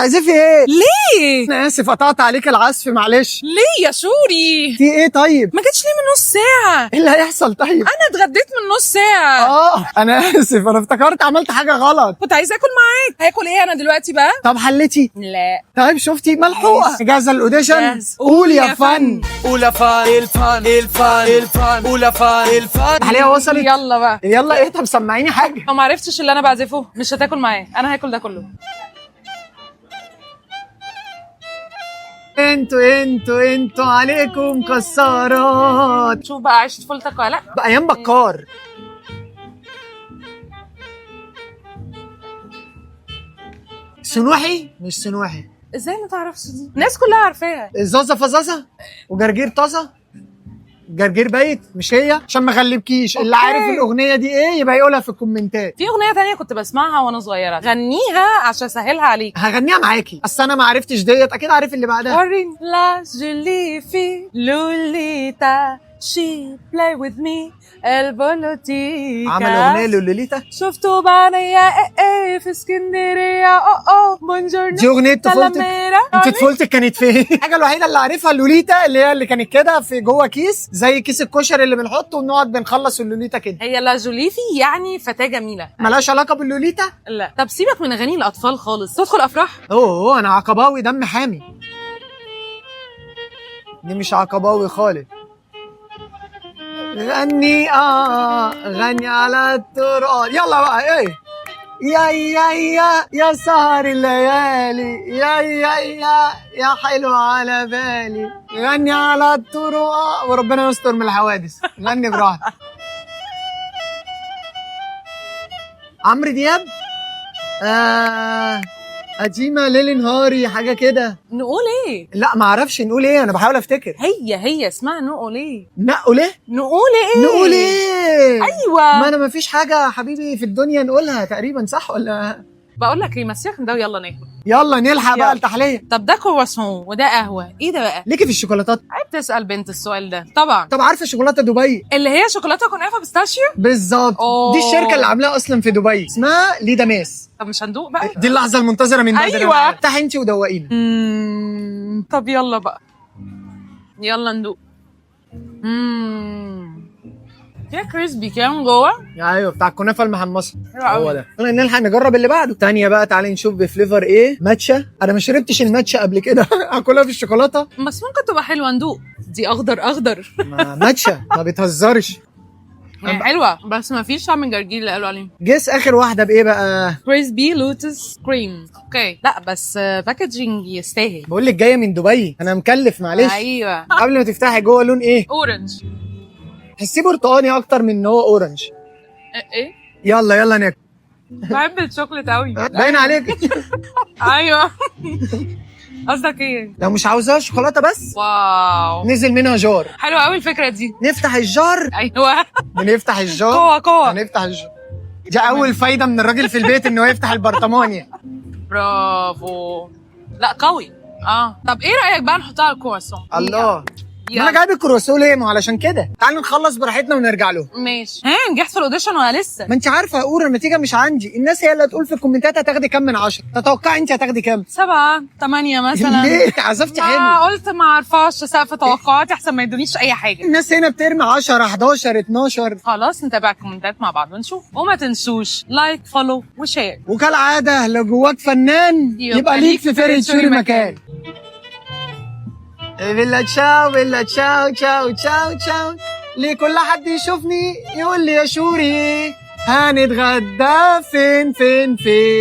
بتعزفي ايه؟ ليه؟ انا اسف قطعت عليك العزف، معلش. ليه يا شوري؟ في ايه طيب؟ ما جاتش ليه من نص ساعة؟ ايه اللي هيحصل طيب؟ انا اتغديت من نص ساعة. انا اسف، انا افتكرت عملت حاجة غلط. كنت عايزة اكل معاك. هاكل ايه انا دلوقتي بقى؟ طب حلتي؟ لا. طيب شفتي ملحوقه. جاهزة ال audition؟ جاهز. قول يا فن. قول يا فن، الفن الفن الفن، قول يا فن الفن. التحلية وصلت. يلا بقى. يلا ايه؟ طب سمعيني حاجة. لو ما عرفتش اللي انا بعزفه مش هتاكل معايا، انا هاكل ده كله. انتوا انتوا انتوا عليكم مكسرات. شوف بقى عشت طفولتك ولا لا. ايام بكار. سنوحي؟ مش سنوحي. ازاي ما تعرفش دي؟ الناس كلها عارفاها. زازا فزازا وجرجير طازة، جرجير بايت. مش هي؟ عشان ما اغلبكيش. اللي عارف الاغنية دي ايه يبقى يقولها في الكومنتات. في اغنية تانية كنت بسمعها وانا صغيرة، غنيها عشان اسهلها عليك. هغنيها معاكي، اصل انا ما عرفتش ديت، اكيد عارف اللي بعدها. وريني. La jolie fille لوليتا she play with me البولوتيكا. عمل اغنية لوليتا. شفته بعينيا ايه ايه في اسكندرية او او buongiorno. دي اغنية طفولتك؟ سلاميرا. انت طفولتك كانت فين؟ الحاجة الوحيدة اللي عارفها لوليتا اللي هي اللي كانت كده في جوه كيس زي كيس الكشري اللي بنحطه ونقعد بنخلص اللوليتا كده. هي la jolie fille يعني فتاة جميلة. ملهاش علاقة باللوليتا؟ لا. طب سيبك من اغاني الاطفال خالص، تدخل افراح. اوه انا عقباوي دم حامي. دي مش عقباوي خالص. غني غني على الطرقات. يلا بقى. ايه يا يا يا يا سهر الليالي، يا يا يا يا حلو على بالي، غني على الطرقات وربنا يستر من الحوادث. غني براحتك. عمرو دياب. قديمة ليل نهاري حاجة كده. نقول ايه؟ لا ما اعرفش نقول ايه، انا بحاول افتكر. هي اسمها نقول ايه؟ نقول ايه؟ نقول ايه؟ نقول ايه؟ ايوه. ما انا ما فيش حاجة يا حبيبي في الدنيا نقولها تقريبا، صح ولا؟ بقول لك ايه، ما سيبك من ده ويلا ناكل. يلا نلحق بقى يلا. التحلية. طب ده كرواسون وده قهوة، ايه ده بقى؟ ليكي في الشوكولاتات؟ عيب تسال بنت السؤال ده طبعا. طب عارفه شوكولاتة دبي؟ اللي هي شوكولاتة كنافه pistachio؟ بالظبط. دي الشركة اللي عاملاها اصلا في دبي، اسمها ليداماس. طب مش هندوق بقى؟ دي اللحظة المنتظره من بدري. أيوة. افتحي انت ودوقينا. طب يلا بقى، يلا ندوق. فيها crispy كده من جوه. ايوه بتاع الكنافه المحمصه. حلو قوي. هو ده. يلا نلحق نجرب اللي بعده. تانية بقى تعالي نشوف ب flavor ايه. ماتشا. انا ما شربتش الماتشا قبل كده. اكلها في الشوكولاتة. بس ممكن تبقى حلوة، ندوق. دي اخضر اخضر. ما ماتشا ما بتهزرش. يعني حلوة بس ما فيش طعم الجرجير اللي قالوا عليه. guess اخر واحدة بايه بقى؟ crispy lotus cream. okay. لا بس packaging يستاهل. بقول لك جاية من دبي، انا مكلف معلش. ايوه. قبل ما تفتحي جوه لون ايه؟ orange. تحسيه برتقاني اكتر من ان هو orange. ايه؟ يلا يلا ناكل. بحب الشوكليت قوي. باين عليك. ايوه. قصدك ايه؟ لو مش عاوزاها شوكولاتة بس. wow نزل منها jar. حلوة قوي الفكرة دي. نفتح ال jar. ايوه. بنفتح ال jar. قوة قوة. هنفتح ال jar. دي اول فايده من الراجل في البيت انه يفتح البرطمان يعني. برافو. لا قوي. طب ايه رايك بقى نحطها على الكرواسون؟ الله. ما يلا. انا جايب الكرواسون ليه؟ ما هو علشان كده. تعالوا نخلص براحتنا ونرجع له. ماشي. ها نجحت في ال audition ولا لسه؟ ما انت عارفه يا قوره النتيجة مش عندي، الناس هي اللي هتقول في الكومنتات هتاخدي كام من 10. تتوقعي انت هتاخدي كام؟ 7 8 مثلا. ليه؟ عزفتي حلو. ما قلت ما اعرفش سقف توقعاتي احسن ما يدونيش اي حاجة. الناس هنا بترمي 10 11 12. خلاص نتابع الكومنتات مع بعض ونشوف، وما تنسوش like follow و share. وكالعادة لو جواك فنان يبقى ليك في فرقه شوري مكان. bella ciao bella ciao ciao ciao ciao. لكل حد يشوفني يقول لي يا شوري هنتغدى فين فين فين.